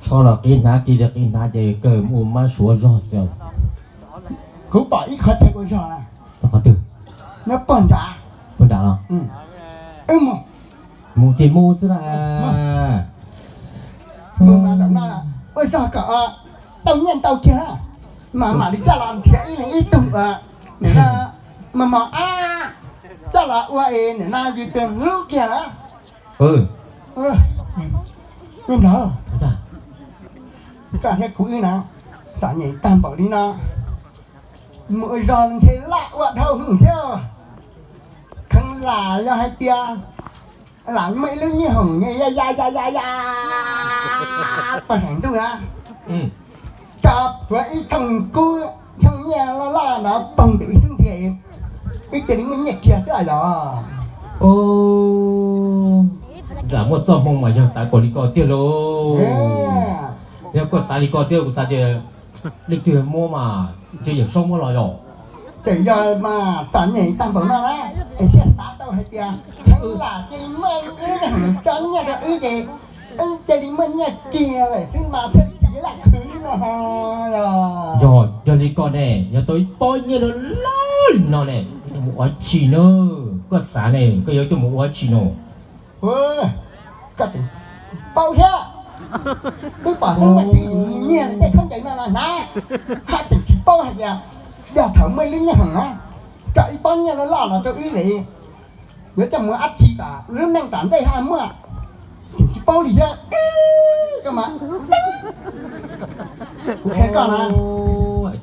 Tsho los qi hnav, qi li qi hnav ces kawg mus mab suav zog xwb. Kuv pom ib qhov chaw ua zog na. Qhov twg? Nyob pog nrad. Pog nrad los? Wb mus. Mus ces mus xwb na. Mus mas zaum no ua zog kom tau nyiaj ntau kiag na, mas mam li coj los nrhiav ib leeg ib tug nim no mos mos ab, coj los ua es nim no yus twb hlub kiag na. Nyob nrog koj thiab kuv wb na, txom nyem tag npaum li no, mus ua zog ntshe laj ua dhau hwv thiab. Kheev lam yog hais tias lam muaj ib lub nyiaj hoom ya ya ya ya ya pog saum ntuj na, tso plhuav ib thooj kub thooj nyiaj loj loj no poog ntawm wb xub ntiag, wb cia li muaj nyiaj kiag xwb yog. Lam muaj txoj hmoo mas yog xav kom li ko tiag lauj. Yog koj xav li ko thiab kuv xav tias leej twg muab mas ntshe Yawm Saub muab los yog. Txawm yog mas txom nyem tag npaum no na, es thiaj xav tau hais tias kheev lam cia li muaj wb tso nyiaj rau wb ces wb cia li muaj nyiaj kiag lawm xwb mas thiaj li tsis laj khwv no. Yog, yog li ko ne, yog tau ib pob nyiaj loj loj li no ne, wb yuav mus ua tsi na? Koj xav ne, koj yuav coj mus ua tsi no? Koj tseem paub thiab, twb pom tub muaj txiv nyiag tej khaub ncaws no los hnav, haj tseem tsis paub hais tias yog thaum muaj ib lub nyiaj hoom na, tso ib pob nyiaj loj loj los rau wb li, yuav coj mus ua tsi kom lub neej tom ntej haj muaj, tseem tsis paub li thiab. Koj mas, kuv hais koj na,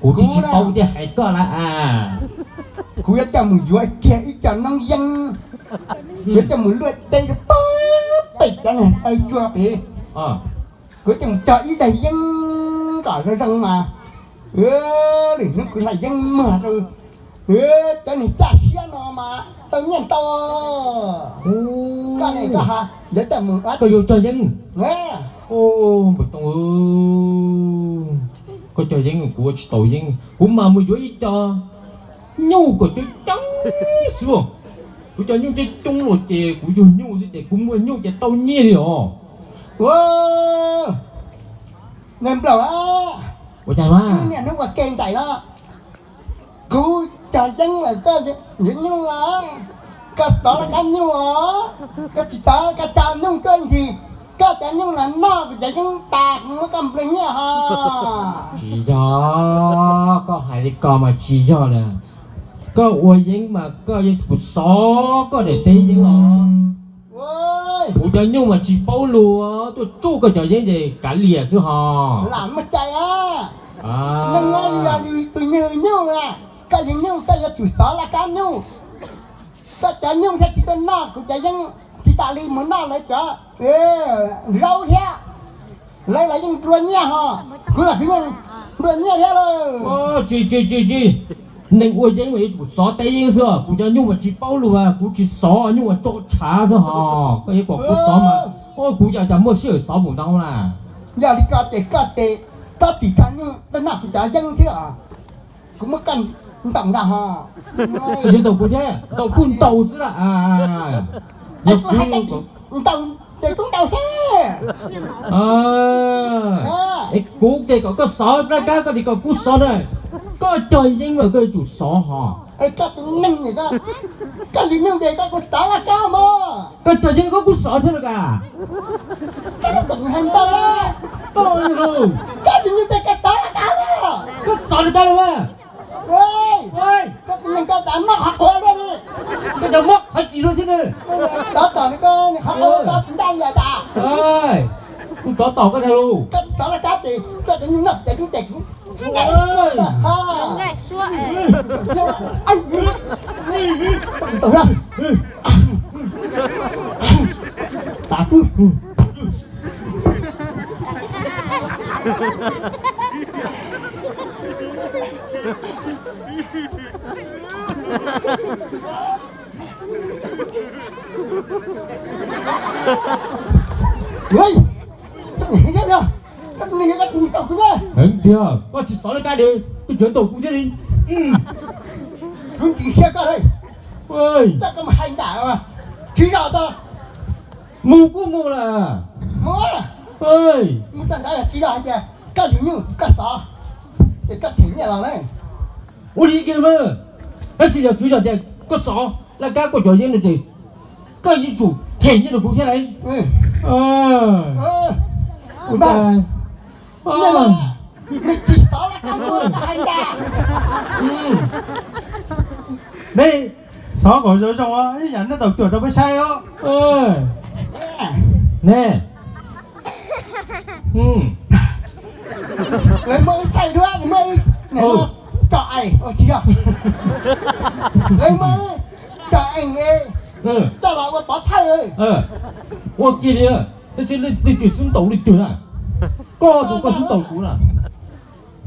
kuv tsis tsis paub thiaj hais koj na. Kuv yuav coj mus yuav kiag ib co noob yeeb, yuav coj mus luaj teb rau pem cov niag taw tsua pem, kuv coj mus cog ib daig yeeb kom zoo zoo mas, lwm hnub kuv hlais yeeb muag rau cov niag caj siab no mas tau nyiaj ntau. Koj ne, koj yuav coj mus ua, koj yuav cog yeeb? Npawg Tooj, koj cog yeeb kuv ua tsis tau yeeb, kuv mam mus yuav ib co nyuj kom coob coob xwb. Kuv cov nyuj coob coob los ces kuv yug nyuj xwb ces kuv muaj nyuj ces tau nyiaj li os. Npawg Nplaum, ua cas mas niaj hnub ua ke nraim no, kuv cog yeeb lawm koj yuav nyuj los? Koj xov laj kab nyuj os, koj tsis xov koj tso nyuj tuaj ntsis, koj cov nyuj los noj kuv cov yeeb tas kuv muab koj nplua nyiaj ho. Tsis yog, koj hais li ko mas tsis yog lawm. Koj ua yeeb mas koj yuav tsum xov koj daim teb yeeb os. Kuv cov nyuj mas tsis paub lus, tuaj tsuj koj cov yeeb ces kav liam xwb ho. Lam muaj cai a, neeg yog tus yug nyuj a, koj yug nyuj koj yuav tsum xov laj kab nyuj. Koj cov nyuj thiaj tsis tuaj noj kuv cov yeeb, tsis tas li mus noj lawv cov zaub thiab, lawv los yeej nplua nyiaj ho, kuv los kuv yeej nplua nyiaj thiab lauj. Tsis tsis tsis tsis, neeg ua yeeb mas yuav tsum xov teb yeeb xwb, kuv cov nyuj mas tsis paub lus, kuv tsis xov, nyuj mas tso tshav xwb ho. Koj yuav kom kuv xov mas, kuv yog cas muaj sij hawm xov mus ntau na. Yog li ko ces koj ces txhob tsis tso nyuj tuaj noj kuv cov yeeb thiab, kuv muab koj ntaus ntag ho. Yuav ntaus kuv thiab? Ntaus kuj ntaus xwb las. Yog kuv ntaus ces kuv ntaus xwb. Es kuv ces kom koj xov laj kab koj li kom kuv xov na. Koj cog yeeb mas koj yuav tsum xov ho. Koj tus neeg, koj yug nyuj ces koj kuv xov laj kab mog. Koj cog yeeb koj kuv xov thiab los kas? Koj tus neeg ntau, koj yug nyuj ces koj xov laj kab mog. Koj xov laj kab los mas. Koj tus neeg koj tas muab qhov quav luaj li. Koj cov muab qhov tsis luaj thiab na. Tov tom li koj niag qhov quav tov tsis ncaj li cas. Kuv tov tom koj tag lus. Koj tsis xov laj kab ces koj cov nyuj noj ces lub ces kuv Heev tiag, koj tsis xov laj kab li, koj tseem ntaus kuv thiab li. Kuv ntxim siab koj li. Koj mus hais ntawm tsis zos tau. Mus kuj mus lawm. Mus. Mus txog ntawd tsis yog hais tias koj yuav nyuj koj xov, ces koj them nyiaj los ne. Ua li kiag mas, tab sis yog tsuav yog tias koj xov laj kab koj cov yeeb no ces koj yuav tsum them nyiaj rau kuv thiab lauj. Nws tsis xov laj kab mus hais tias, ne, xov kom zoo zoo, ib yam nej tau cuam rau peb saib os. Ne, lawv muaj ib txhais duab, muaj ib tso es, tsis yog, lawv muaj ib tso es, coj los ua pov thawj. Ua kiag li, tab sis leej twg xub ntaus leej twg na? Koj tus koj xub ntaus kuv na.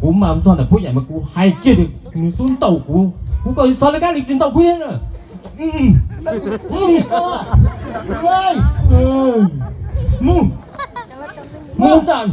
Kuv mas txog ntawm puab yaim mas kuv hais kiag tias nws xub ntaus kuv, kuv kom xov laj kab nws tsis ntaus kuv thiab na. Mus, mus ntag.